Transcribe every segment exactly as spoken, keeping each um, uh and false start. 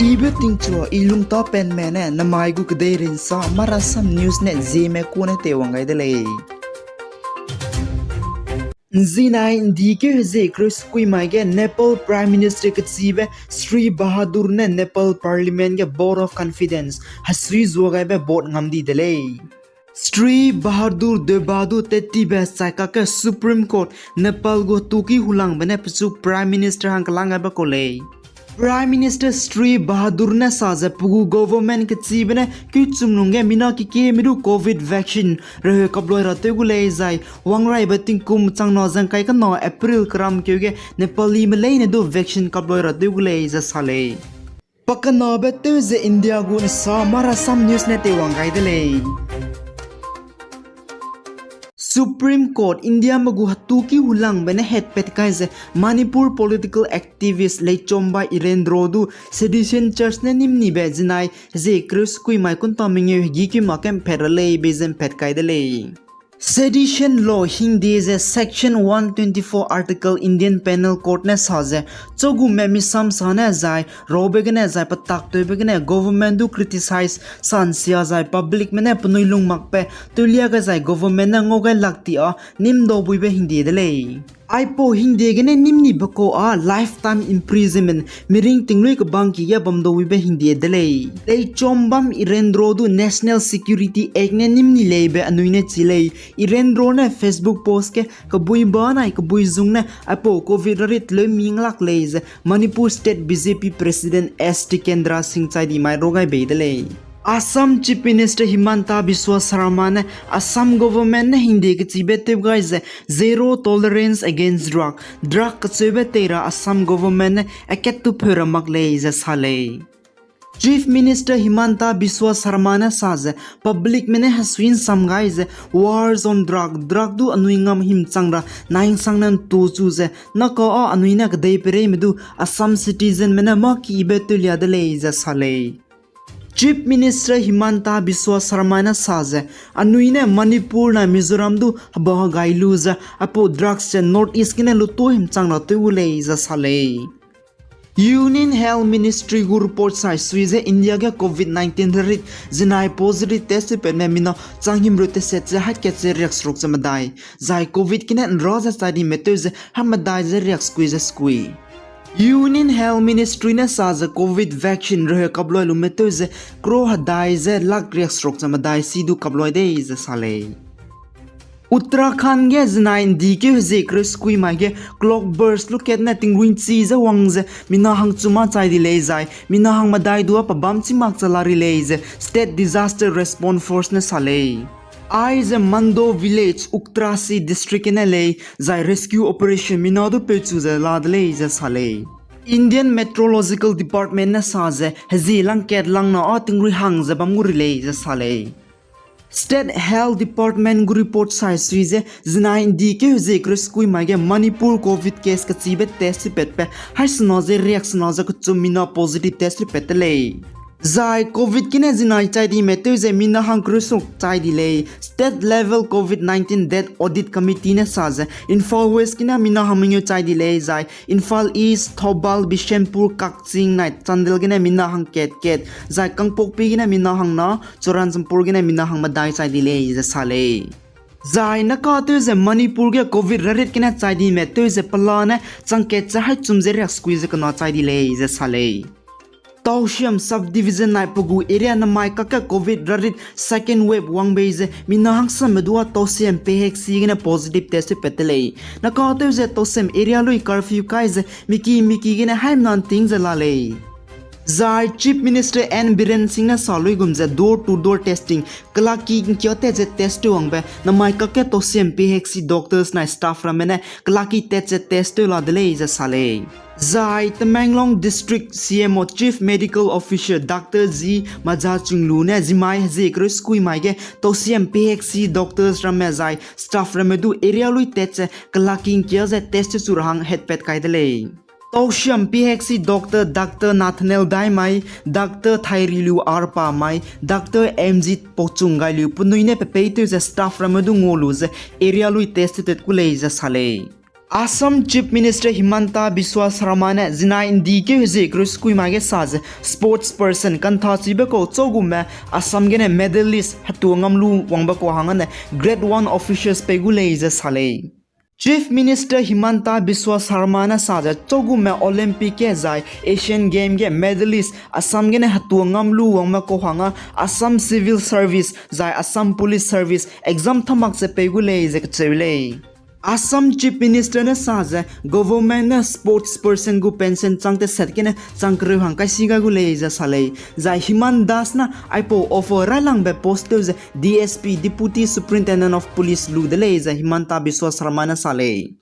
Ibe tingchua i lungta penme ne namai gu kedei rinsa Marasam News ne Zeme kune teiwang gai de lei. Nzinai ndi keu hezie kereu sekui mai ge Nepal Prime Minister kechibe Shri Bahadur ne Nepal Parliament ge vote of confidence hesui zua gaibe vote ngam di de lei. Shri Bahadur Debbarma du tettibe chai kakge Supreme Court Nepal gu hetuki hulangbe ne pechu Prime Minister hang kelang gaibe kau lei. Prime Minister Shri Bahadur ne sa ze pe gu government kechibe ne keuchum lungge mina kekieme du Covid vaccine reheu kaploi ra tew gu lei zai wangraibe tingkum changna zengkai kena April keram keu ge Nepalime leine du vaccine kaploi ra tew gu lei ze sa lei. Pakenabe tew ze India gu nsa Marasam News ne teiwang gai de lei. Supreme Court Indiame gu hetuki hulangbe ne hetpat kai ze Manipur political activist Leichomba Irendro du sedition charge ne nimnibe zinai hezie kereu sekui mai kunta mengeu hegî keu mak ge mphat ra lei bei ze mphat kai de lei. Sedition law hingde ze Section one twenty-four Article Indian Penal Code ne sa ze, chugume misam sa ne zai raube gene zai petaktewbe gene government du criticize sa nsia zai publicme ne penui lung makbe tewlia gai zai government ne ngau gai lak ti â nimdau buibe hingde de lei. Aipau hingde gene nimnibe kau â lifetime imprisonment, miring tinglui kebangki ge bamdau buibe hingde de lei. Leichombam Irendro du National Security Act ne nimni leibe anui ne chi lei. Irendro ne Facebook post ge kebui ba nai kebui zung ne aipau Covid rarit leu mi nglak lei ze Manipur State B J P President S Tikendra Singh chai di mai ro gai bei de lei. Assam Chief Minister Himanta Biswa Sarma ne Assam government ne hingde kechibe tew gai ze zero tolerance against drug, drug kecheube tei ra Assam government ne akat tu pheu ra mak lei ze sa lei. Chief Minister Himanta Biswa Sarma ne sa ze publicme ne hesui nsam gai ze wars on drug, drug du anui ngam himchang ra nainsang ne ntu chu ze naka â anui ne kedei pereime du Assam citizenme ne mâ kibe tewlia de lei ze sa lei. Chief Minister Himanta Biswa Sarma ne sa ze, anui ne Manipur nai Mizoram du heba hegai lu ze aipau drugs ze North East gene lutuâ himchang ra tew gu lei ze sa lei. Union Health Ministry gu report sai sui ze India ge Covid nineteen rarit zinai positive test tewpatme mina chang himreu teset ze hakat ze riakseruk ze medai, zai Covid gene nra ze chai dime tew ze hamedai ze riaksekui ze sekui. Union Health Ministry ne sa ze Covid vaccine reheu kaploi lume tew ze crore hedai ze lakh riakseruk ze medai si du kaploi dei ze sa lei. Uttarakhand ge zinai ndi keu hezie kereu sekui mai ge cloudburst lukat ne tingrui nchi ze wang ze mina hangchum â chai di lei zai mina hang medai du â pebâm chi mak che la ri lei ze State Disaster Response Force ne sa lei. Aize Mando Village, Uttarkashi District gene lei, zai rescue operation mina du peuchu ze la de lei ze sa lei. Indian Meteorological Department ne sa ze hezie langkat langna â tingrui hang ze bam gu ri lei ze sa lei. State Health Department gu report sai sui ze zinai ndi keu hezie kereu sekui mai ge Manipur Covid case kechibe test tewpatbe haî sena ze riak sena ze kechum mina positive test tewpat de lei. Zai Covid gene zinai chai dime tew ze mina hang kereu seruk chai di lei. State Level Covid nineteen Death Audit Committee ne sa ze Imphal West gene mina hang mengeu chai di lei, zai Imphal East, Thoubal, Bishnupur, Kakching nai Chandel gene mina hang kat kat, zai Kangpokpi gene mina hang na, Churachandpur gene mina hang medai chai di lei ze sa lei. Zai naka tew ze Manipur ge Covid rarit gene chai dime tew ze pelane chang kat ze haî chum ze riak sekui ze kena chai di lei ze sa lei. Tousem Subdivision nai pe gu area namai kakge Covid rarit second wave wang bei ze mina hangsamme du â Tousem P H C gene positive test tewpat de lei. Naka tew ze Tousem area lui curfew kai ze miki miki gene haimna nting ze la lei. Zai Chief Minister N Biren Singh ne sa luigum ze door to door testing, kelaki ngkia tat ze test tew wangbe namai kakge Tousem P H C doctors nai staff ramme ne kelaki tat ze test tew la de lei ze sa lei. Zai Tamenglong District C M O Chief Medical Officer Doctor G Majachinglu ne zimai hezie kereu sekui mai ge Tousem P H C doctors ramme zai staff ramme du area lui tat ze kelaki ngkia ze test tew chu ra hang hetpat kai de lei. Tousem P H C doctor, Doctor Nathaniel Daimai, Doctor Thairiliu Arpamai, Doctor M G Pochung Gailiu penui ne pe pei tew ze staff ramme du ngau lu ze area lui test tewtat ku lei ze sa lei. Assam Chief Minister Himanta Biswa Sarma ne zinai ’ndi keu hezie kereu sekui mai ge sa ze sports person kanthachibe kau châugumme Assam gene medalist hetua ngam lu wangbe kau hangge ne grade one officials pei gu lei ze sa lei. Chief Minister Himanta Biswa Sarma ne sa ze châugumme Olympic ge zai Asian Game ge medalist Assam gene hetua ngam lu wangme kau hangge Assam Civil Service zai Assam Police Service exam thamak ze pei gu lei ze kacheu lei. Assam Chief Minister ne sa ze government ne sports person gu pension chang teset gene chang kereu hang kaisi gai gu lei ze sa lei. Zai Himan Das ne aipau offer railangbe post tew ze D S P, Deputy Superintendent of Police lu de lei ze Himanta Biswa Sarma ne sa lei.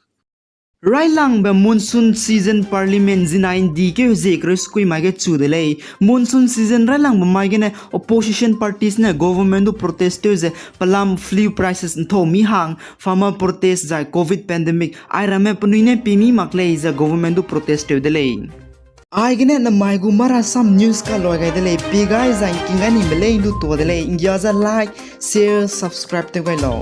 Railangbe monsoon season Parliament zinai ’ndi keu hezie kereu sekui mai ge chu de lei. Monsoon season railangbe mai gene opposition parties ne government du protest tew ze pelam, fuel prices ’nthau mi hang, farmer protest zai covid pandemic airamme penui ne pie mi mak lei ze government du protest tew de lei. Aigene namai gu Marasam News kaloi gai de lei, pie gai zai ’ngking gai nibe lei du tuâ de lei, ’nggia ze like, share, subscribe tew gai lau.